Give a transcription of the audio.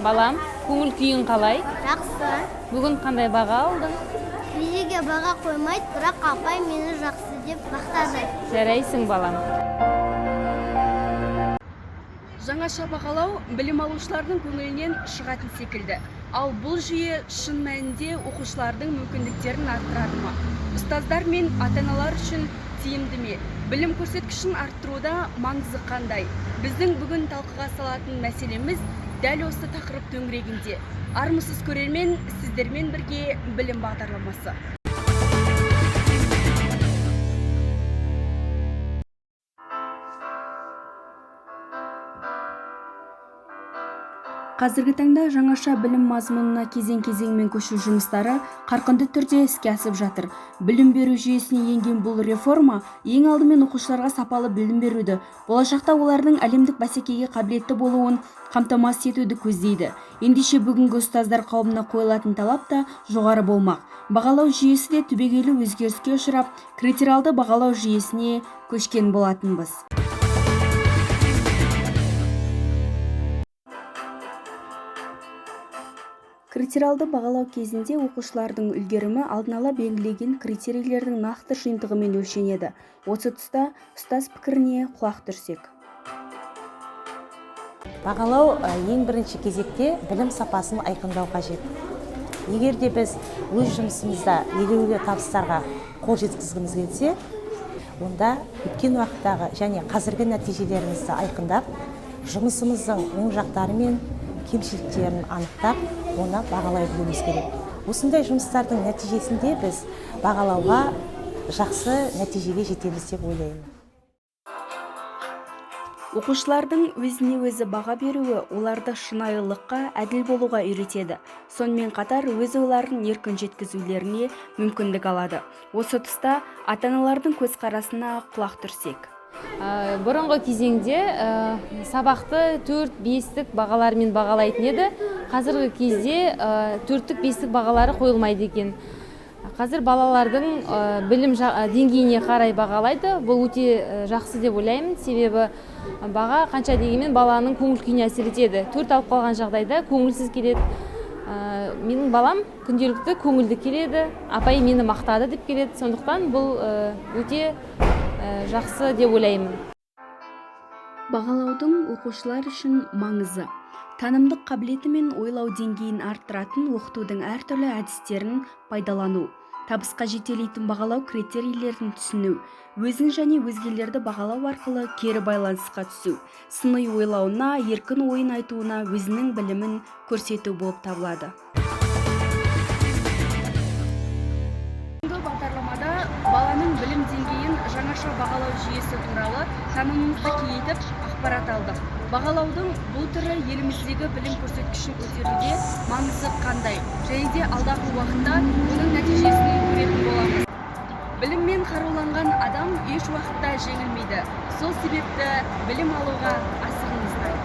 Балам, көңіл күйің қалай? Жақсы. Бүгін қандай баға алдың? Физике баға қоймайды, бірақ апай мені жақсы деп мақтады. Жарайсың, балам. Жаңаша бағалау білім алушылардың көңілінен шығатын секілді. Ал бұл жүйе шын мәнінде оқушылардың мүмкіндіктерін арттырады ма? Ұстаздар мен ата-аналар үшін тиімді ме? Білім көрсеткішін арттыруда маңызы қандай? Біздің бүгін талқыға салатын мәселеміз дәл осы тақырып төңірегінде. Армысыз көрермен, сіздермен бірге білім бағдарламасы. Қазіргі таңда жаңаша білім мазмұнына кезең-кезеңмен көшу жұмыстары қарқынды түрде іске асып жатыр. Білім беру жүйесіне енген бұл реформа ең алдымен оқушыларға сапалы білім беруді, болашақта олардың әлемдік бәсекеге қабілетті болуын қамтамасыз етуді көздейді. Ендеше бүгінгі ұстаздар қауымына қойылатын талап та жоғары болмақ. Бағалау жүйесі де түбегейлі өзгеріске ұшырап, критериалды бағалау жүйесіне көшкен болатынбыз. Критериалды бағалау кезінде оқушылардың үлгерімі алдын ала белгіленген критерийлердің нақты жиынтығымен өлшенеді. Осы тұста ұстаз пікіріне құлақ түрсек. Бағалау ең бірінші кезекте білім сапасын айқындау қажет. Егер де біз өз жұмысымызда елеулі табыстарға қол жеткізгіміз келсе, онда өткен уақыттағы және қазіргі нәтижелерімізді айқындап, жұмысымыздың оң жақтары мен кемшіліктерін анықтап, оны бағалай білуіміз керек. Осындай жұмыстардың нәтижесінде біз бағалауға жақсы нәтижеге жетеміз деп ойлаймын. Оқушылардың өзіне өзі баға беруі оларды шынайылыққа, әділ болуға үйретеді. Сонымен қатар өз ойларын еркін жеткізулеріне мүмкіндік алады. Осы тұста ата-аналардың көзқарасына құлақ түрсек. Бұрынғы кезеңде сабақты 4-5-тік бағалармен бағалайтын еді. Қазіргі кезде 4-5-тік бағалары қойылмайды екен. Қазір балалардың білім деңгейіне қарай бағалайды. Бұл өте жақсы деп ойлаймын. Себебі баға қанша дегенмен баланың көңіл күйіне әсер етеді. 4 алып қалған жағдайда көңілсіз келеді. Менің балам күнделікті көңілді келеді. Апай мені мақтады деп келеді. Сондықтан бұл өте жақсы деп ойлаймын. Бағалаудың оқушылар үшін маңызы. Танымдық қабілеті мен ойлау деңгейін арттыратын оқытудың әртүрлі әдістерін пайдалану, табысқа жетелейтін бағалау критерийлерін түсіну, өзін және өзгелерді бағалау арқылы кері байланысқа түсу, сыни ойлауына, еркін ойын айтуына өзінің білімін көрсету болып табылады. Бүгінгі бағдарламада баланың білім деңгейін жаңаша бағалау жүйесі туралы танымымызды кеңейтіп ақпарат алдық. Бағалаудың бұл түрі еліміздегі білім көрсеткішін көтеруде маңызы қандай және де алдағы уақытта оның нәтижесін көретін боламыз. Біліммен қаруланған адам еш уақытта жеңілмейді. Сол себепті білім алуға асығыңыздар.